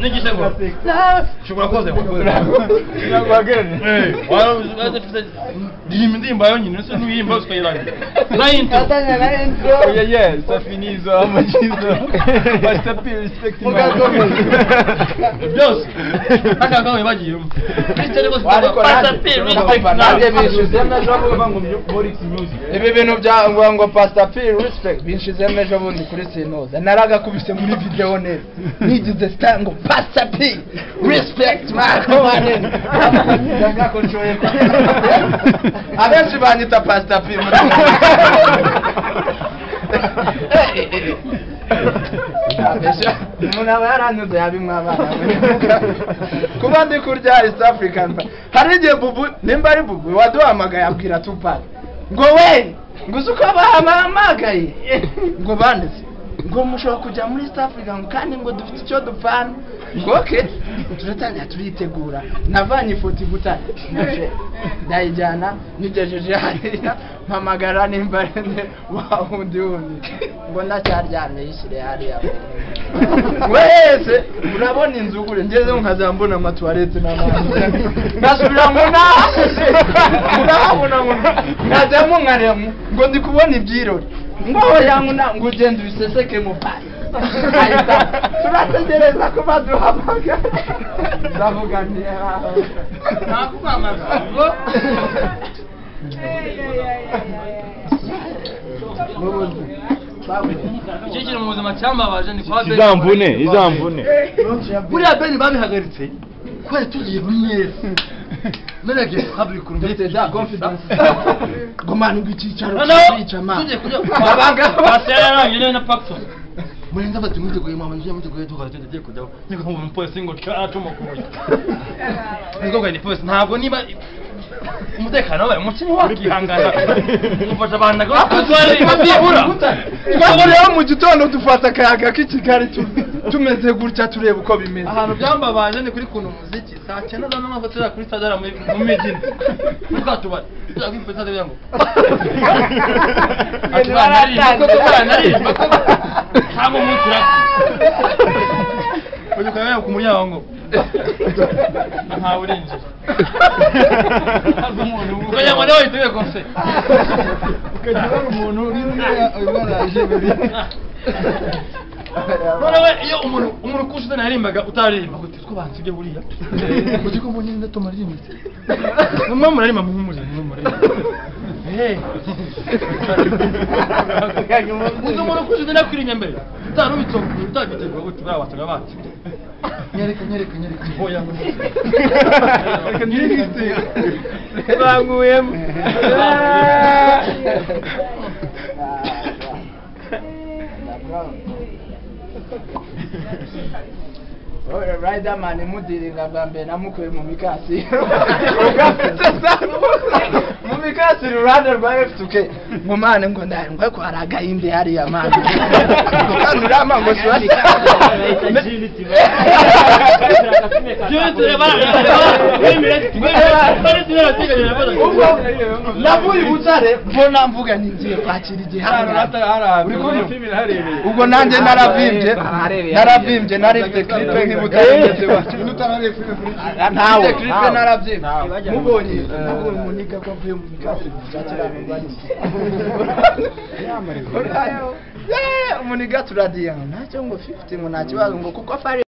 N'igisego ushobora koza ndirimba yonyine se n'uyimba ukayirangiza na intro na intro. Yeah yeah, ça finit ça, machizo. Pastor P respect. Byose akagabo bagiye Pastor P respect. Nanjye binshizemo ejo bundi ibi bintu bya ngo Pastor P respect binshizemo ejo bundi kuri Sinoza naragakubise muri video neza nigize star ngo Pastor P respect man. Abenshi banyita Pastor P muri umuntu aba yaranyuze yabimwe abana kuba ndi kurya East African. Hari igihe Bubu nimba ari Bubu waduhamagaye abwira Tupac ngo we ngo uzi uko bahamagaye ngo banditse ngo mushobora kujya muri East Africa kandi ngo dufite icyo dupfana ngo okay turatangira turitegura navanye ifoto i Butare ndayijyana nyigejeje hariya mpamagara nimba wa wundi wundi ngo ndacyaryamye yishyire hariya wese urabona inzu gure ngezeho nkazaba mbona amatuwarete n'amazi nkasubira ngo nahabona ngo nkajyamo nkareba ngo ndi kubona ibyirori ngo yankuna ngo ugende ubiseseke mu pari turategereza ko baduhamagara ndavuga nti nakuhamagara icyo kintu mu buzima cyambabaje ni kwa Beni izamvune buriya Beni babihagaritse kwari tugiye mwese menage public ndetse za confidence gomana icyicaro cyica ma tugiye kujya abanga na Paxson murenza bati mwiteguye mama ngiye mwiteguye tukara tugiye kujyaho niko nkumva umupolisi ngo acuma kubuye niko ngo ni polisi ntabwo niba umutekano wabaye umukinnyi wakihangana ufasha abantu byibura twaboneyeho mu gitondo dufata akayaga k'i Kigali tumeze gutya tureba uko bimeze. Ahantu byambabaje ni kuri kuntu umuziki saa cyenda za manywa tujya kuri stade mu mijyi muri twa tubari tujya kuri stade kugira ngo ntabwo umunsi urapfa ujya ukareba ku muryango ntawe urinjira ukajya ngo nawe witeguye konse ukajya ubona umuntu uri noneho iyo umuntu kushize naririmbaga utaririmba ngo two bansibye buriya uzi ko mbonye ndatuma aririmba mama murarima muhumure murarima uzi umuntu kushize nakwirinya mbere utarubitsokuye utabitegura gutyo buriya wasanga bansibye nyereka nyereka nyereka hoya banguyemo Riderman mudiringa bwa mbere namukuye mu mikasiro mu mikasiro uruhande rwa F2K ngo mane ngo ndari ngo ko hari agahimbe hariya mane kandi urama ngo swari navuye i Butare mbona mvuga nti ngiye kwakira igihangano ubwo nanjye naravimbye narifite clipe nk'i Butare ntawe clipe narabyimbye mubonye nabonye umuniga ko avuye mu mikasi umuniga turadiya ntacyo ngo 50 ngo nta kibazo ngo kuko